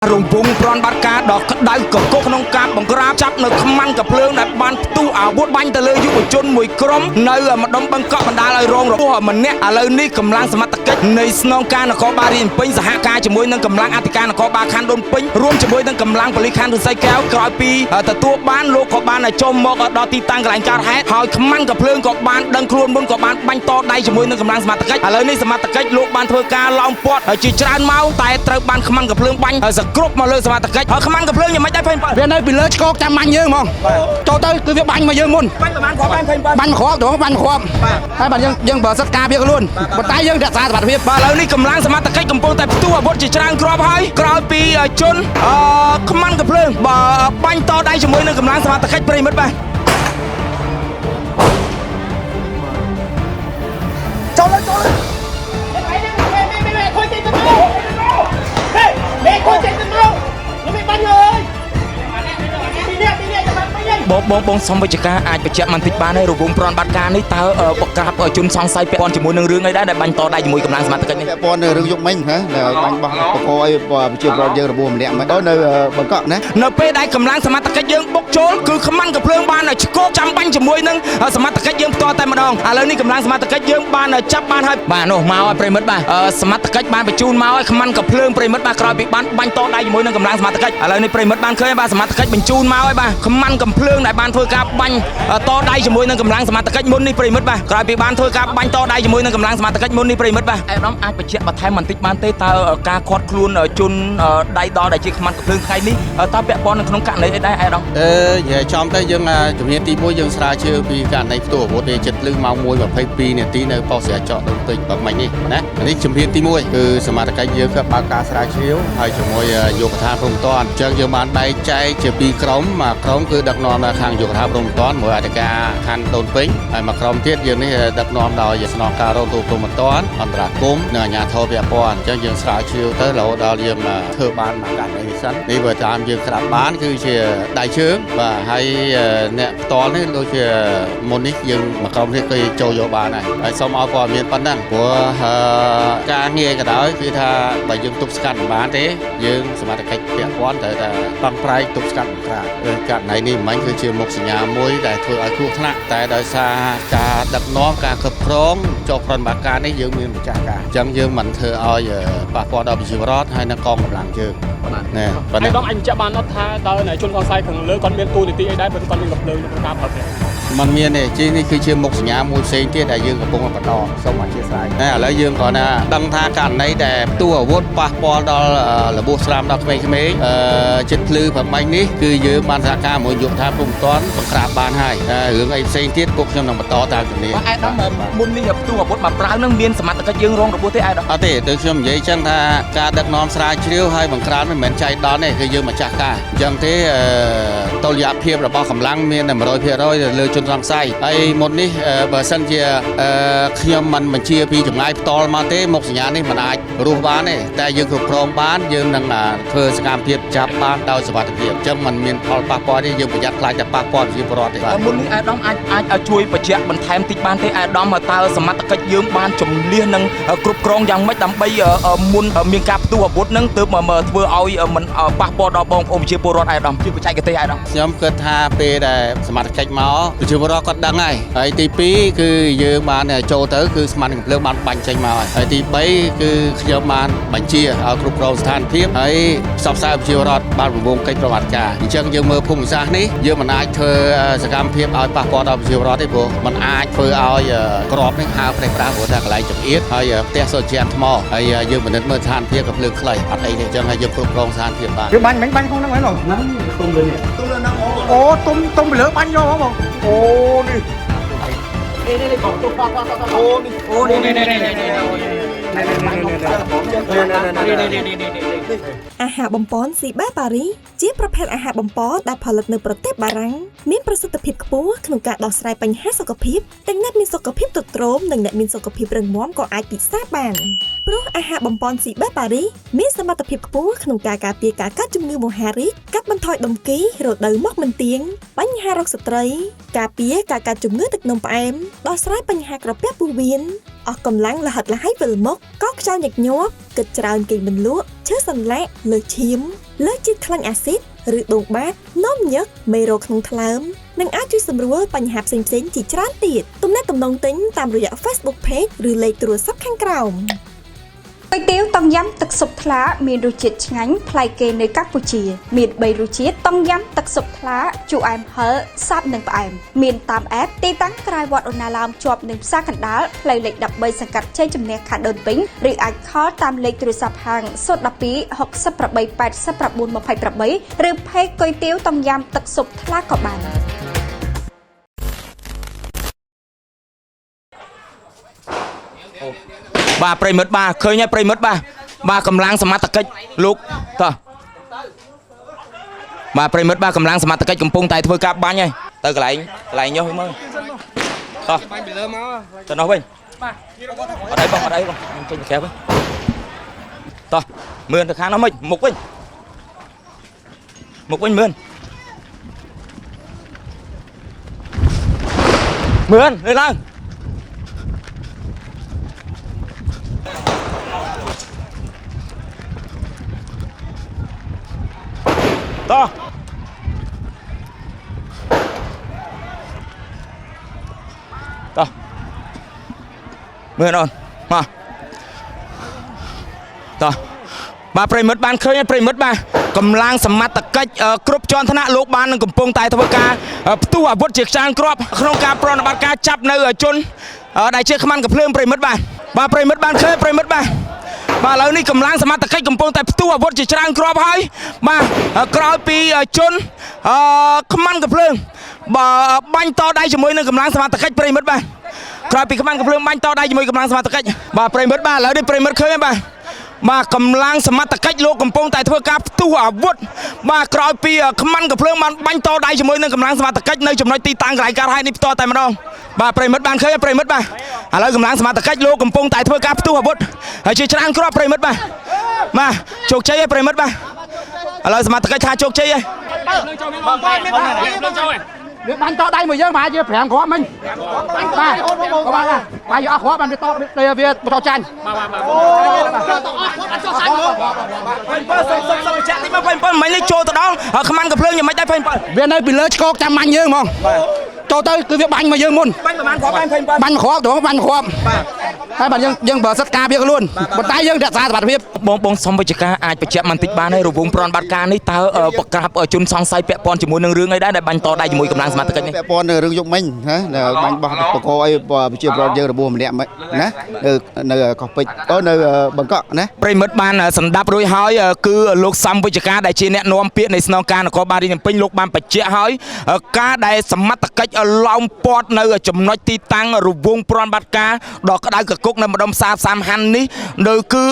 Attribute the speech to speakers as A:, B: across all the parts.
A: រង្វង់ប្រន់បាត់ការដ៏ក្តៅកគុកក្នុងការបង្ក្រាបចាប់នៅខ្មាន់កាភ្លើងដែលបានផ្ទុះអាវុធបាញ់ទៅលើយុវជនមួយក្រុមនៅម្ដុំបឹងកក់បណ្ដាលឲ្យរងរបួសម្នាក់ឥឡូវនេះកម្លាំងសមត្ថកិច្ចនៃស្នងការនគរបាលរាជពេញសហការជាមួយនឹងកម្លាំងអធិការនគរបាលខណ្ឌដូនពេញរួមជាមួយនឹងកម្លាំងប៉ូលីសខណ្ឌឫស្សីកែវក្រោយពីទទួលបានលោកក៏បានចុះមកដល់ទីតាំងកន្លែងកើតហេតុហើយខ្មាន់កាភ្លើងក៏បានដឹងខ្លួនមុនក៏បានបាញ់តដៃជាមួយនឹងកម្លាំងសមត្ថកិច្ចឥឡូវនេះសមត្ថកិច្ចលោកបានធ្វើការឡោមព័ទ្ធជាច្រើនម៉ោងតែត្រូវបានខ្មាន់កាភ្លើងបាញ់សគ្រប់មកលើសមត្ថកិច្ចហើយខ្មាន់កាភ្លើងយ៉ាងម៉េចដែរ27
B: វានៅពីលើឆ្កោកចាំបាញ់យើងហ្មងចូលទៅគឺវាបាញ់មកយើងមុន
A: បាញ់ប្រហែលគ្រាប់បាញ់27
B: បាញ់មួយគ្រាប់ទៅបាញ់មួយគ្រាប់ហើយបាទយើងប្រើសិទ្ធិការពារខ្លួនប៉ុន្តែយើងរក្សាសុវត្ថិភាព
A: បាទឥឡូវនេះកម្លាំងសមត្ថកិច្ចកំពុងតែផ្ទុះអាវុធជាច្រើនគ្រាប់ហើយក្រោយពីជនអឺខ្មាន់កាភ្លើងបាទបាញ់តដៃជាមួយនឹងកម្លាំងសមត្ថកិច្ចប្រិមិត្តបាទចូលលើចូលលើ បងបងបងសុំវិជ្ជការអាចបញ្ជាក់បន្តិចបានទេរវងប្រន់បាត់ការនេះតើបក្រាបជនសង្ស័យពាក់ព័ន្ធជាមួយនឹងរឿងអីដែរដែលបាញ់តដៃជាមួយកម្លាំងសមត្ថកិច្ចនេះ
C: ពាក់ព័ន្ធនឹងរឿងយុគមិញណាដែលបាញ់បោះបកឲ្យប្រជាពលរដ្ឋយើងរបួសម្នាក់មិនដល់នៅបង្កក់ណា
A: នៅពេលដែលកម្លាំងសមត្ថកិច្ចយើងបុកចូលគឺខ្មាន់កំភ្លើងបានឆ្កោកចាំបាញ់ជាមួយនឹងសមត្ថកិច្ចយើងផ្ទាល់តែម្ដងឥឡូវនេះកម្លាំងសមត្ថកិច្ចយើងបានចាប់បានហើយបាទនោះមកឲ្យប្រិមិត្តបាទសមត្ថកិច្ចបានបញ្ជូនមកឲ្យខ្មាន់កំភ្លើងប្រិមិត្តបាទក្រោយពីបានបាញ់តដៃជាមួយនឹងកម្លាំងសមត្ថកិច្ចឥឡូវនេះប្រិមិត្តបានឃើញបាទសមត្ថកិច្ចបញ្ជូនមកឲ្យបាទខ្មាន់កំភ្លើងដែលបានធ្វើការបាញ់តដៃជាមួយនឹងកម្លាំងសមត្ថកិច្ចមុននេះប្រិមិត្តបាទក្រោយពីបានធ្វើការបាញ់តដៃជាមួយនឹងកម្លាំងសមត្ថកិច្ចមុននេះប្រិមិត្តបាទអាយដាមអាចបញ្ជាក់បន្ថែមបន្តិចបានទេតើការខាត់ខ្លួនជនដៃដល់ដែលជាខ្មាន់កំភ្លើងថ្ងៃនេះតើពាក់ព័ន្ធនឹងក្នុងករណីអីដែរអាយដាម
D: អឺនិយាយចំទៅយើងជំនាញទី1យើងស្រាវជ្រាវពីករណីផ្ទុះអាវុធនេះចិត្តលឺម៉ោង1:22នាទីនៅប៉ុស្តិ៍ស្រាចកដូនពេញបើមិញនេះណានេះជំនាញទី1គឺសមត្ថកិច្ចយើងក៏បើកការស្រាវជ្រាវហើយជាមួយយោគឋានព្រំតាន់អញ្ចឹងយើងបានបែងចែកជាពីរក្រុមមួយក្រុមគឺដឹកនាំដោយខាងយោគឋានព្រំតាន់មួយអធិការខណ្ឌដូនពេញហើយមួយក្រុមទៀតយើងនេះដឹកនាំដោយស្នងការរងទូព្រំតាន់អន្តរាគមន៍និងអាជ្ញាធរពាក់ព័ន្ធអញ្ចឹងយើងស្រាវជ្រាវទៅរហូតដល់យើងធ្វើបានមួយករណីនេះសិននេះបើតាមយើងក្តាប់បានគឺជាដៃជើងបាទហើយអ្នកផ្ទាល់នេះដូចជាមុននេះយើងមួយក្រុមនេះគេចូលយកបានហើយហើយសូមឲ្យព័ត៌មានប៉ុណ្ណឹងព្រោះការងារក៏ដោយគឺថាបើយើងទប់ស្កាត់មិនបានទេយើងសមត្ថកិច្ចពាក់ព័ន្ធត្រូវតែប្រឹងប្រែងទប់ស្កាត់បង្ក្រាបករណីនេះមិនគឺជាមុខសញ្ញាមួយដែលធ្វើឲ្យគ្រោះថ្នាក់តែដោយសារការដឹកនាំការគ្រប់គ្រងចុះប្រតិបត្តិការនេះយើងមានម្ចាស់ការអញ្ចឹងយើងមិនធ្វើឲ្យប៉ះពាល់ដល់ប្រជាពលរដ្ឋហើយនិងកងកម្លាំងយើងណែប៉ុណ្ណឹង
E: ឯកឧត្តមអាចបញ្ជាក់បានអត់ថាតើអ្នកជនសង្ស័យខាងលើគាត់មានតួនាទីអីដែរបើគាត់មានកំភ្លើងក្នុងការប្រើប្រាស់
D: มันមានទេជានេះគឺជាមុខសញ្ញាមួយផ្សេងទៀតដែលយើងកំពុងតែបន្តសូមអធិស្ឋានតែឥឡូវយើងគ្រាន់តែដឹងថាករណីដែលផ្ទុះអាវុធប៉ះពាល់ដល់របួសស្រាមដល់ក្មេងៗអឺចិត្តភ្លឺប្រមាញ់នេះគឺយើងបានសហការមួយយុទ្ធថាពុំតាន់បង្ក្រាបបានហើយតែរឿងអីផ្សេងទៀតពួកខ្ញុំនឹងបន្តតាមជំនាញ
A: បាទអាយដាមមុននេះផ្ទុះអាវុធមកប្រើនឹងមានសមត្ថកិច្ចយើងរងរបួសទេអាយដាម
D: អត់ទេដូចខ្ញុំនិយាយចឹងថាការដឹកនាំស្រាវជ្រាវហើយបង្ក្រាបមិនមែនចៃដន្យទេគឺយើងម្ចាស់ការអញ្ចឹងទេតុល្យភាពរបស់កម្លាំងមានតែ100%ទៅលើជនសង្ស័យហើយមុននេះបើសិនជាខ្ញុំមិនបញ្ជាពីចម្ងាយផ្ទាល់មកទេមុខសញ្ញានេះមិនអាចរស់បានទេតែយើងគ្រប់គ្រងបានយើងនឹងធ្វើសកម្មភាពចាប់បានដោយសុវត្ថិភាពអញ្ចឹងมันមានផលប៉ះពាល់ទេយើងប្រយ័ត្នខ្លាចតែប៉ះពាល់ប្រជាពលរដ្ឋទេបាទ
A: មុននេះអាយដាមអាចអាចឲ្យជួយបញ្ជាក់បន្ថែមតិចបានទេអាយដាមតើសមត្ថកិច្ចយើងបានជំលះនឹងគ្រប់គ្រងយ៉ាងម៉េចដើម្បីមុនមានការផ្ទុះអាវុធនឹងទើបមកធ្វើឲ្យមិនប៉ះពាល់ដល់បងប្អូនប្រជាពលរដ្ឋអាយដាមជាបច្ចេកទេសអាយដាម
D: ខ្ញុំគិតថាពេលដែលសមត្ថកិច្ចមកប្រជាពលរដ្ឋគាត់ដឹងហើយហើយទី2គឺយើងបានចូលទៅគឺស្មានកំភ្លើងបានបាញ់ចេញមកហើយហើយទី3គឺខ្ញុំបានបញ្ជាឲ្យគ្រប់គ្រងស្ថានភាពហើយផ្សព្វផ្សាយប្រជាពលរដ្ឋបានរង្វង់កិច្ចប្រតិបត្តិការអញ្ចឹងយើងមើលភូមិសាស្ត្រនេះយើងមិនអាចធ្វើសកម្មភាពឲ្យប៉ះពាល់ដល់ប្រជាពលរដ្ឋទេព្រោះมันអាចធ្វើឲ្យក្របនេះហើប្រេះប្រាស់ព្រោះថាកន្លែងចង្អៀតហើយផ្ទះសុទ្ធជាថ្មហើយយើងពិនិត្យមើលស្ថានភាពកំភ្លើងខ្លីអត់អីទេអញ្ចឹងហើយយើងគ្រប់គ្រងស្ថានភាពបាន
B: វាបាញ់មិញបាញ់ក្នុងហ្នឹងហ្នឹងហ្នឹងទុំលើនេះទុំលើហ្នឹងអូទុំទុំពីលើបាញ់យកហ្មងអូនេះ
A: អូនេះនេះនេះនេះ
F: អាហារបំពន់ស៊ីបាប៉ារីជាប្រភេទអាហារបំពន់ដែលផលិតនៅប្រទេសបារាំងមានប្រសិទ្ធភាពខ្ពស់ក្នុងការដោះស្រាយបញ្ហាសុខភាពទាំងអ្នកមានសុខភាពទ្រុឌទ្រោមនិងអ្នកមានសុខភាពរឹងមាំក៏អាចពិសាបានព្រោះអាហារបំពន់ស៊ីបាប៉ារីមានសមត្ថភាពខ្ពស់ក្នុងការការពារការកើតជំងឺមហារីកកាត់បន្ថយដុំគីរដូវមកមិនទៀងបញ្ហារោគស្ត្រីការពារការកើតជំងឺទឹកនោមផ្អែមដោះស្រាយបញ្ហាក្រពះពោះវៀនអស់កម្លាំងលហិតលហៃវិលមុខកខ្យល់ញឹកញាប់គិតច្រើនគេងមិនលក់ឈឺសន្លាក់លើសឈាម លើជាតិខ្លាញ់អាស៊ីតឬដួងបាតនោមញឹកមេរោគក្នុងថ្លើមនិងអាចជួយសម្រួលបញ្ហាផ្សេងៗជាច្រើនទៀតទំនាក់ទំនងទិញតាមរយៈ Facebook Page ឬលេខទូរស័ព្ទខាងក្រោម
G: គុយទាវតុងយ៉ាំទឹកស៊ុបថ្លាមានរសជាតិឆ្ងាញ់ប្លែកគេនៅកម្ពុជា មាន3រសជាតិតុងយ៉ាំទឹកស៊ុបថ្លាជូរអែមហឹរសាប់និងផ្អែមមានតាមអេបទីតាំងក្រៅវត្តអូណាឡោមជាប់នឹងផ្សារកណ្ដាលផ្លូវលេខ13សង្កាត់ជ័យជំនះខណ្ឌដូនពេញឬអាចខលតាមលេខទូរស័ព្ទហាង012 68 89 28ឬផេកគុយទាវតុងយ៉ាំទឹកស៊ុបថ្លាក៏បាន
A: បាទប្រិមិត្តបាទឃើញហើយប្រិមិត្តបាទបាទកម្លាំងសមត្ថកិច្ចលោកតោះបាទប្រិមិត្តបាទកម្លាំងសមត្ថកិច្ចកំពុងតែធ្វើការបាញ់ហើយទៅកន្លែងកន្លែងញោះមើលតោះបាញ់ពីលើមកទៅនោះវិញបាទអត់អីបងអត់អីបងខ្ញុំចេញទៅក្រៅវិញតោះមើលទៅខាងនោះមិនមុខវិញមុខវិញមើលមើលលើឡើង តោះតោះមើលអូនមកតោះបាទប្រិមិត្តបានឃើញហើយប្រិមិត្តបាទកម្លាំងសមត្ថកិច្ចគ្រប់ជាន់ថ្នាក់លោកបាននឹងកំពុងតែធ្វើការផ្ទុះអាវុធជាខ្ចានគ្រាប់ក្នុងការប្រណិប័តការចាប់នៅជនដែលជាខ្មាន់កំភ្លើងប្រិមិត្តបាទបាទប្រិមិត្តបានឃើញប្រិមិត្តបាទបាទឥឡូវនេះកម្លាំងសមត្ថកិច្ចកំពុងតែផ្ទុះអាវុធជាច្រើនគ្រាប់ហើយបាទក្រោយពីជនអឺខ្មាន់កំភ្លើងបាទបាញ់តដៃជាមួយនឹងកម្លាំងសមត្ថកិច្ចប្រិមិត្តបាទក្រោយពីខ្មាន់កំភ្លើងបាញ់តដៃជាមួយកម្លាំងសមត្ថកិច្ចបាទប្រិមិត្តបាទឥឡូវនេះប្រិមិត្តឃើញហើយបាទបាទកម្លាំងសមត្ថកិច្ចលោកកំពុងតែធ្វើការផ្ទុះអាវុធបាទក្រោយពីខ្មាន់កំភ្លើងបានបាញ់តដៃជាមួយនឹងកម្លាំងសមត្ថកិច្ចនៅចំណុចទីតាំងកន្លែងកើតហេតុនេះផ្ទាល់តែម្ដងបាទប្រិមិត្តបានឃើញហើយប្រិមិត្តបាទឥឡូវកម្លាំងសមត្ថកិច្ចលោកកំពុងតែធ្វើការផ្ទុះអាវុធហើយជាច្រើនគ្រាប់ប្រិមិត្តបាទបាទជោគជ័យហើយប្រិមិត្តបាទឥឡូវសមត្ថកិច្ចថាជោគជ័យហើយ
B: វាបាញ់តដៃមួយយើងប្រហែលជា5គ្រាប់មិញបាទក៏បានដែរបាយអស់គ្រាប់បានវាតវាតចាញ់
A: 27សុំសុំសុំបញ្ជាក់តិចមក27មិញនេះចូលទៅដល់ខ្មាន់កំភ្លើងយ៉ាងម៉េចដែរ27
B: វានៅពីលើឆ្កោកចាំបាញ់យើងហ្មងចូលទៅគឺវាបាញ់មកយើងមុន
A: បាញ់ប្រហែលគ្រាប់បាញ់27
B: បាញ់គ្រាប់ទៅបាញ់គ្រាប់ហើយបាទយើងយើងបើសិតការពារខ្លួនប៉ុន្តែយើងរក្សាសុវត្ថិភាព
A: បងបងសុំវិជ្ជការអាចបញ្ជាក់បន្តិចបានហើយរវងប្រនបាត់ការនេះតើប្រក្រាបជនសង្ស័យពាក់ព័ន្ធជាមួយនឹងរឿងអីដែរដែលបាញ់តដៃជាមួយកម្លាំងសមត្ថកិច្ចនេះ
C: ពាក់ព័ន្ធនឹងរឿងយប់មិញណាបាញ់បោះបកអីប្រជាពលរដ្ឋយើងរបួសម្នាក់ណានៅនៅកោះពេជ្រអូនៅបឹងកក់ណា
A: ប្រិមិត្តបានសម្ដាប់រួចហើយគឺលោកសំវិជ្ជការដែលជាអ្នកនាំពាក្យនៃស្នងការនគរបាលរាជធានីភ្នំពេញលោកបានបញ្ជាក់ហើយការដែលសមត្ថកិច្ចឡោមព័ទ្ធនៅចំណុចទីតាំងរវងប្រនបាត់ការដ៏ក្តៅកគុកនៅម្ដុំផ្សារសាមហាន់នេះនៅគឺ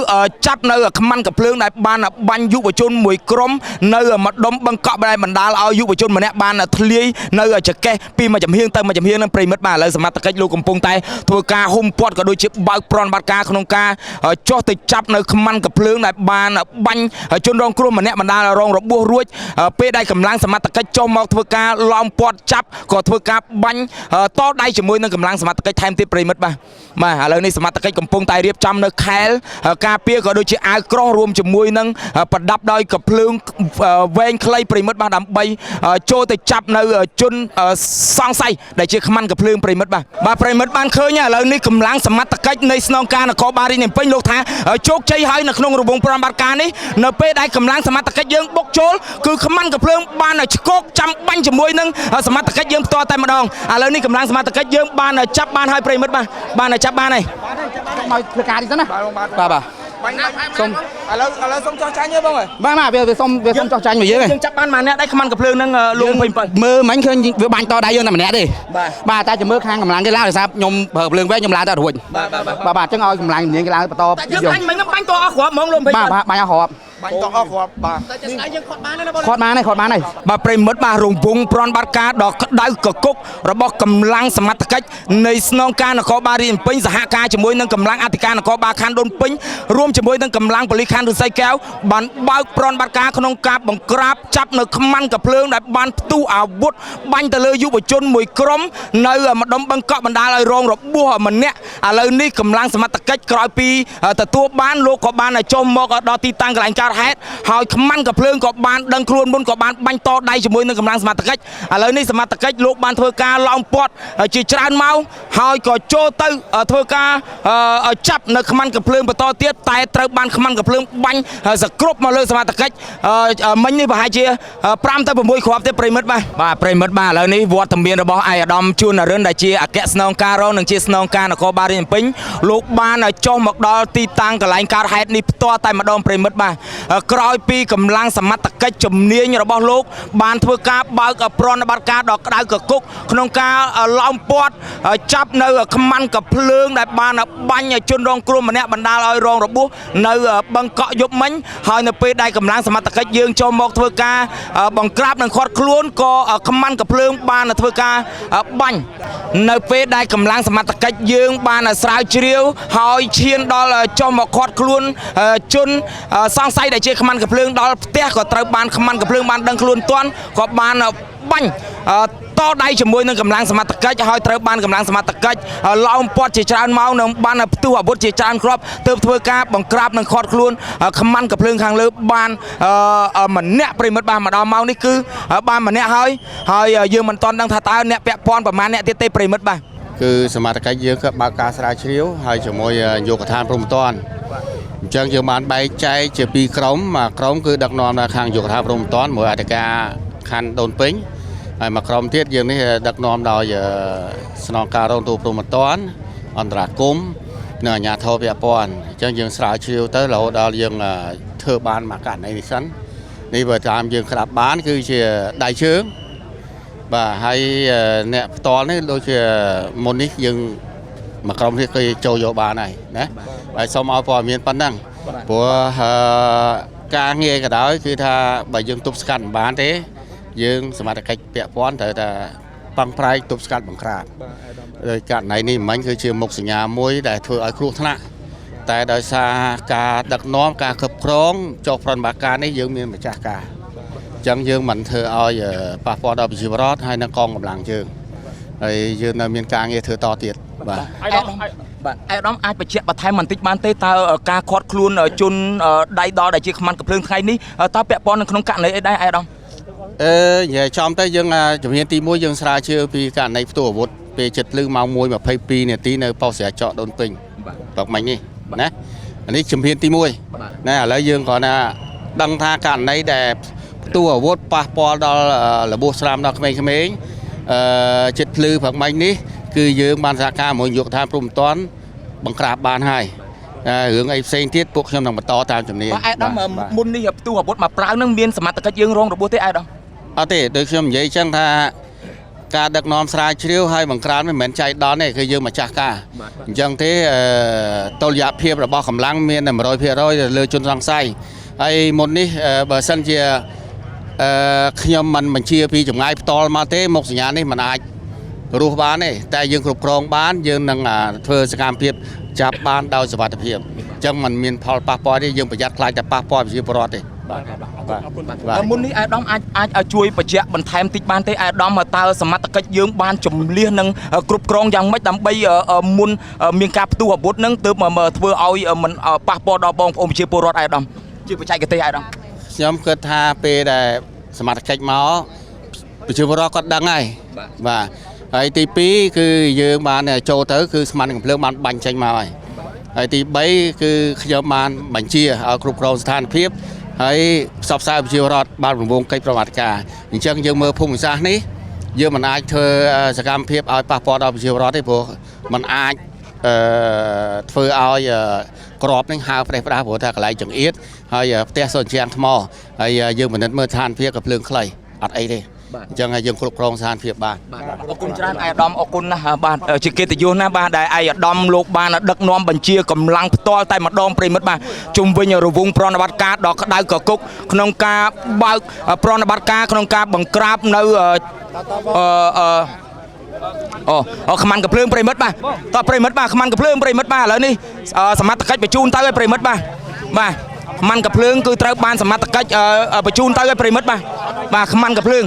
A: ចាប់នៅខ្មាន់កំភ្លើងដែលបានបាញ់យុវជនមួយក្រុមនៅម្ដុំបឹងកក់ដែលបណ្ដាលឲ្យយុវជនម្នាក់បានធ្លាយនៅចកេះពីមួយចំហៀងទៅមួយចំហៀងនឹងប្រិមិត្តបាទឥឡូវសមត្ថកិច្ចលោកកំពុងតែធ្វើការហ៊ុំព័ទ្ធក៏ដូចជាបើកប្រនបាត់ការក្នុងការចុះទៅចាប់នៅខ្មាន់កំភ្លើងដែលបានបាញ់ជនរងគ្រោះម្នាក់បណ្ដាលរងរបួសរួចពេលដែលកម្លាំងសមត្ថកិច្ចចុះមកធ្វើការឡោមព័ទ្ធចាប់ក៏ធ្វើការបាញ់តដៃជាមួយនឹងកម្លាំងសមត្ថកិច្ចថែមទៀតប្រិមិត្តបាទបាទឥឡូវនេះសមត្ថកិច្ចកំពុងតែរៀបចំនៅខែលការពារក៏ដូចជាអាវក្រោះរួមជាមួយនឹងប្រដាប់ដោយកំភ្លើងវែងខ្លីប្រិមិត្តបាទដើម្បីចូលទៅចាប់នៅជនសង្ស័យដែលជាខ្មាន់កំភ្លើងប្រិមិត្តបាទបាទប្រិមិត្តបានឃើញឥឡូវនេះកម្លាំងសមត្ថកិច្ចនៃស្នងការនគរបាលរាជធានីភ្នំពេញលោកថាជោគជ័យហើយនៅក្នុងរង្វង់ប្រតិបត្តិការនេះនៅពេលដែលកម្លាំងសមត្ថកិច្ចយើងបុកចូលគឺខ្មាន់កំភ្លើងបានឆ្កោកចាំបាញ់ជាមួយនឹងសមត្ថកិច្ចយើងផ្ទាល់តែម្ដងឥឡូវនេះកម្លាំងសមត្ថកិច្ចយើងបានចាប់បានហើយប្រិមិត្តបាទបានចាប់បានហើយ
B: មកធ្វើការនេះសិនណាបាទបាទសុំ
A: ឥឡូវឥឡូវសុំចោះចាញ់ទេបងអើយ
B: បាទបាទវាសុំវាសុំចោះចាញ់មកយើង
A: យើងចាប់បានមួយអ្នកដែរខ្មាន់កំភ្លើងហ្នឹងលោក27
B: មើលមិញឃើញវាបាញ់តដៃយើងតែម្នាក់ទេបាទតែចាំមើលខាងកម្លាំងគេឡើងដោយសារខ្ញុំប្រើភ្លើងវែងខ្ញុំឡើងតែរួចបាទបាទបាទអញ្ចឹងឲ្យកម្លាំងជំនាញគេឡើងបន្ត
A: យើងបាញ់មិញហ្នឹងបាញ់តអស់គ្រាប់ហ្មងលោក27
B: បាទបាទបាញ់អស់គ្រាប់
C: បាញ់តអស់គ្រាប់បាទ
B: ខាត់បានហើយខាត់បានហើយ
A: បាទប្រិមិត្តបាទរង្វង់ប្រនបាត់ការដ៏ក្តៅកគុករបស់កម្លាំងសមត្ថកិច្ចនៃស្នងការនគរបាលរាជធានីភ្នំពេញសហការជាមួយនឹងកម្លាំងអធិការនគរបាលខណ្ឌដូនពេញរួមជាមួយនឹងកម្លាំងប៉ូលីសខណ្ឌឫស្សីកែវបានបើកប្រនបាត់ការក្នុងការបង្ក្រាបចាប់នៅខ្មាន់កំភ្លើងដែលបានផ្ទុះអាវុធបាញ់ទៅលើយុវជនមួយក្រុមនៅម្ដុំបឹងកក់បណ្ដាលឲ្យរងរបួសម្នាក់ឥឡូវនេះកម្លាំងសមត្ថកិច្ចក្រោយពីទទួលបានលោកក៏បានចុះមកដល់ទីតាំងកន្លែងកើត កើតហេតុហើយខ្មាន់កាភ្លើងក៏បានដឹងខ្លួនមុនក៏បានបាញ់តដៃជាមួយនឹងកម្លាំងសមត្ថកិច្ចឥឡូវនេះសមត្ថកិច្ចលោកបានធ្វើការឡោមព័ទ្ធជាច្រើនម៉ោងហើយក៏ចូលទៅធ្វើការចាប់នៅខ្មាន់កាភ្លើងបន្តទៀតតែត្រូវបានខ្មាន់កាភ្លើងបាញ់សគ្រប់មកលើសមត្ថកិច្ចមិញនេះប្រហែលជា5ទៅ6គ្រាប់ទេប្រិមិត្តបាទបាទប្រិមិត្តបាទឥឡូវនេះវត្តមានរបស់ឯកឧត្តមជួននរិនដែលជាអគ្គស្នងការរងនិងជាស្នងការនគរបាលរាជភ្នំពេញលោកបានចុះមកដល់ទីតាំងកន្លែងកើតហេតុនេះផ្ទាល់តែម្ដងប្រិមិត្តបាទក្រោយពីកម្លាំងសមត្ថកិច្ចជំនាញរបស់លោកបានធ្វើការបើកប្រណិប័តការដ៏ក្តៅកគុកក្នុងការឡោមព័ទ្ធចាប់នៅខ្មាន់កាភ្លើងដែលបានបាញ់ជនរងគ្រោះម្នាក់បណ្ដាលឲ្យរងរបួសនៅបឹងកក់យប់មិញហើយនៅពេលដែលកម្លាំងសមត្ថកិច្ចយើងចូលមកធ្វើការបង្ក្រាបនិងឃាត់ខ្លួនក៏ខ្មាន់កាភ្លើងបានធ្វើការបាញ់នៅពេលដែលកម្លាំងសមត្ថកិច្ចយើងបានស្រាវជ្រាវហើយឈានដល់ចុះមកឃាត់ខ្លួនជនសង្ស័យដែលជាខ្មាន់កាភ្លើងដល់ផ្ទះក៏ត្រូវបានខ្មាន់កាភ្លើងបានដឹងខ្លួនទាន់ក៏បានបាញ់តដៃជាមួយនឹងកម្លាំងសមត្ថកិច្ចហើយត្រូវបានកម្លាំងសមត្ថកិច្ចឡោមព័ទ្ធជាច្រើនម៉ោងនិងបានផ្ទុះអាវុធជាច្រើនគ្រាប់ទើបធ្វើការបង្ក្រាបនិងឃាត់ខ្លួនខ្មាន់កាភ្លើងខាងលើបានម្នាក់ប្រិមិត្តបាទមកដល់ម៉ោងនេះគឺបានម្នាក់ហើយហើយយើងមិនទាន់ដឹងថាតើអ្នកពាក់ព័ន្ធប្រមាណអ្នកទៀតទេប្រិមិត្តបាទ
D: គឺសមត្ថកិច្ចយើងក៏បើកការស្រាវជ្រាវហើយជាមួយនាយកដ្ឋានព្រហ្មទណ្ឌអញ្ចឹងយើងបានបែងចែកជាពីរក្រុមមួយក្រុមគឺដឹកនាំដល់ខាងនាយកដ្ឋានព្រហ្មទណ្ឌមួយអធិការខណ្ឌដូនពេញហើយមួយក្រុមទៀតយើងនេះដឹកនាំដោយស្នងការរងទូព្រហ្មទណ្ឌអន្តរាគមន៍និងអាជ្ញាធរពាក់ព័ន្ធអញ្ចឹងយើងស្រាវជ្រាវទៅរហូតដល់យើងធ្វើបានមួយករណីនេះសិននេះបើតាមយើងក្តាប់បានគឺជាដៃជើងបាទហើយអ្នកផ្ទាល់នេះដូចជាមុននេះយើងមួយក្រុមនេះគេចូលយកបានហើយណាហើយសូមឲ្យព័ត៌មានប៉ុណ្ណឹងព្រោះការងារក៏ដោយគឺថាបើយើងទប់ស្កាត់មិនបានទេយើងសមត្ថកិច្ចពាក់ព័ន្ធត្រូវតែប៉ឹងប្រែងទប់ស្កាត់បង្ក្រាបដោយករណីនេះមិញគឺជាមុខសញ្ញាមួយដែលធ្វើឲ្យគ្រោះថ្នាក់តែដោយសារការដឹកនាំការគ្រប់គ្រងចុះប្រតិបត្តិការនេះយើងមានម្ចាស់ការអញ្ចឹងយើងមិនធ្វើឲ្យប៉ះពាល់ដល់ប្រជាពលរដ្ឋហើយនិងកងកម្លាំងយើងហើយយើងនៅមានការងារធ្វើតទៀតបាទ
E: ឯកឧត្តម
A: បាទឯកឧត្តមអាចបញ្ជាក់បន្ថែមបន្តិចបានទេតើការឃាត់ខ្លួនជនដៃដល់ដែលជាខ្មាន់កាភ្លើងថ្ងៃនេះតើពាក់ព័ន្ធនឹងក្នុងករណីអីដែរឯកឧត្តម
D: និយាយចំទៅយើងជំហានទី1យើងស្រាវជ្រាវពីករណីផ្ទុះអាវុធពេលជិតភ្លឺម៉ោង1:22នាទីនៅប៉ុស្តិ៍ស្រែចកដូនពេញព្រឹកមិញនេះណានេះជំហានទី1ណាឥឡូវយើងគ្រាន់តែដឹងថាករណីដែលផ្ទុះអាវុធប៉ះពាល់ដល់របួសស្រាមដល់ក្មេងៗជិតភ្លឺព្រឹកមិញនេះគឺយើងបានសហការជាមួយនាយកដ្ឋានព្រហ្មទណ្ឌបង្ក្រាបបានហើយរឿងអីផ្សេងទៀតពួកខ្ញុំនឹងបន្តតាមជំនាញ
A: បាទឯកឧត្តមមុននេះផ្ទុះអាវុធមកប្រាវនឹងមានសមត្ថកិច្ចយើងរងរបួសទេឯកឧត្តម
D: អត់ទេដូចខ្ញុំនិយាយចឹងថាការដឹកនាំស្រាវជ្រាវហើយបង្ក្រាបមិនមែនចៃដន្យទេគឺយើងម្ចាស់ការអញ្ចឹងទេតុល្យភាពរបស់កម្លាំងមានតែ100%ទៅលើជនសង្ស័យហើយមុននេះបើសិនជាខ្ញុំមិនបញ្ជាពីចម្ងាយផ្ទាល់មកទេមុខសញ្ញានេះមិនអាចរស់បានទេតែយើងគ្រប់គ្រងបានយើងនឹងធ្វើសកម្មភាពចាប់បានដោយសុវត្ថិភាពអញ្ចឹងมันមានផលប៉ះពាល់ទេយើងប្រយ័ត្នខ្លាចតែប៉ះពាល់ប្រជាពលរដ្ឋទេ
E: បាទអរគុណ
D: បាទ
A: មុននេះឯកឧត្តមអាចអាចជួយបញ្ជាក់បន្ថែមតិចបានទេឯកឧត្តមតើសមត្ថកិច្ចយើងបានជំលះនិងគ្រប់គ្រងយ៉ាងម៉េចដើម្បីមុនមានការផ្ទុះអាវុធនឹងទើបធ្វើឲ្យមិនប៉ះពាល់ដល់បងប្អូនប្រជាពលរដ្ឋឯកឧត្តមជាបច្ចេកទេសឯកឧត្តម
D: ខ្ញុំគិតថាពេលដែលសមត្ថកិច្ចមកប្រជាពលរដ្ឋគាត់ដឹងហើយបាទហើយទី2គឺយើងបានចូលទៅគឺស្មានកំភ្លើងបានបាញ់ចេញមកហើយហើយទី3គឺខ្ញុំបានបញ្ជាឲ្យគ្រប់គ្រងស្ថានភាពហើយផ្សព្វផ្សាយប្រជាពលរដ្ឋបានរង្វង់កិច្ចប្រតិបត្តិការអញ្ចឹងយើងមើលភូមិសាស្ត្រនេះយើងមិនអាចធ្វើសកម្មភាពឲ្យប៉ះពាល់ដល់ប្រជាពលរដ្ឋទេព្រោះมันអាចធ្វើឲ្យក្របនឹងហើប្រេះផ្ដាស់ព្រោះថាកន្លែងចង្អៀតហើយផ្ទះសុនជាងថ្មហើយយើងពិនិត្យមើលស្ថានភាពក៏ភ្លើងខ្លីអត់អីទេអញ្ចឹងហើយយើងគ្រប់គ្រងស្ថានភាពបាន
A: អរគុណច្រើនឯកឧត្តមអរគុណណាស់បាទជាកិត្តិយសណាស់បាទដែលឯកឧត្តមលោកបានដឹកនាំបញ្ជាកម្លាំងផ្ទាល់តែម្ដងប្រិមិត្តបាទជុំវិញរវងប្រណិប័តការដ៏ក្តៅកគុកក្នុងការបើកប្រណិប័តការក្នុងការបង្ក្រាបនៅអឺអូខ្មាន់កាភ្លើងប្រិមិត្តបាទតោះប្រិមិត្តបាទខ្មាន់កាភ្លើងប្រិមិត្តបាទឥឡូវនេះសមត្ថកិច្ចបញ្ជូនទៅឲ្យប្រិមិត្តបាទបាទខ្មាន់កាភ្លើងគឺត្រូវបានសមត្ថកិច្ចបញ្ជូនទៅឲ្យប្រិមិត្តបាទបាទខ្មាន់កាភ្លើង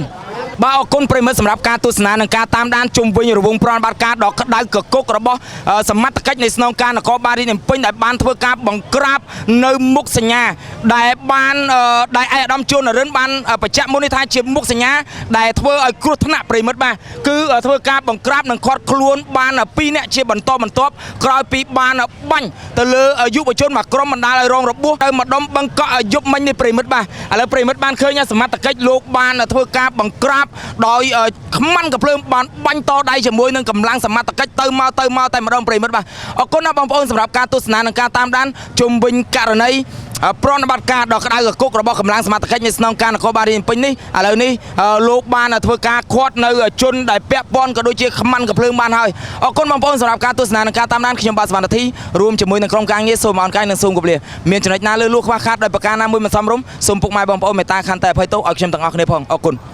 A: បាទអរគុណប្រិយមិត្តសម្រាប់ការទស្សនានិងការតាមដានជុំវិញរវងប្រណបាត់ការដ៏ក្តៅកគុករបស់សមត្ថកិច្ចនៃស្នងការនគរបាលរាជធានីភ្នំពេញដែលបានធ្វើការបង្ក្រាបនៅមុខសញ្ញាដែលបានដែលឯកឧត្តមជួននរិនបានបញ្ជាក់មុននេះថាជាមុខសញ្ញាដែលធ្វើឲ្យគ្រោះថ្នាក់ប្រិយមិត្តបាទគឺធ្វើការបង្ក្រាបនិងឃាត់ខ្លួនបាន2នាក់ជាបន្តបន្ទាប់ក្រោយពីបានបាញ់ទៅលើយុវជនមួយក្រុមបណ្ដាលឲ្យរងរបួសទៅម្ដុំបឹងកក់យប់មិញនេះប្រិយមិត្តបាទឥឡូវប្រិយមិត្តបានឃើញសមត្ថកិច្ចលោកបានធ្វើការបង្ក្រាបដោយខ្មាន់កំភ្លើងបានបាញ់តដៃជាមួយនឹងកម្លាំងសមត្ថកិច្ចទៅមកទៅមកតែម្ដងប្រិយមិត្តបាទអរគុណណាស់បងប្អូនសម្រាប់ការទស្សនានិងការតាមដានជុំវិញករណីប្រណិប័តការដ៏ក្តៅកគុករបស់កម្លាំងសមត្ថកិច្ចនៃស្នងការនគរបាលរាជធានីភ្នំពេញនេះឥឡូវនេះលោកបានធ្វើការឃាត់នៅជនដែលពាក់ព័ន្ធក៏ដូចជាខ្មាន់កំភ្លើងបានហើយអរគុណបងប្អូនសម្រាប់ការទស្សនានិងការតាមដានខ្ញុំបាទសវណ្ណធីរួមជាមួយនឹងក្រុមការងារសូមអរកាយនិងសូមគោរពលាមានចំណុចណាលើលួសខ្វះខាតដោយប្រការណាមួយមិនសមរម្យសូមពុកម៉ែបងប្អូនមេត្តាខន្តីអភ័យទោសឲ្យខ្ញុំទាំងអស់គ្នាផងអរគុណ។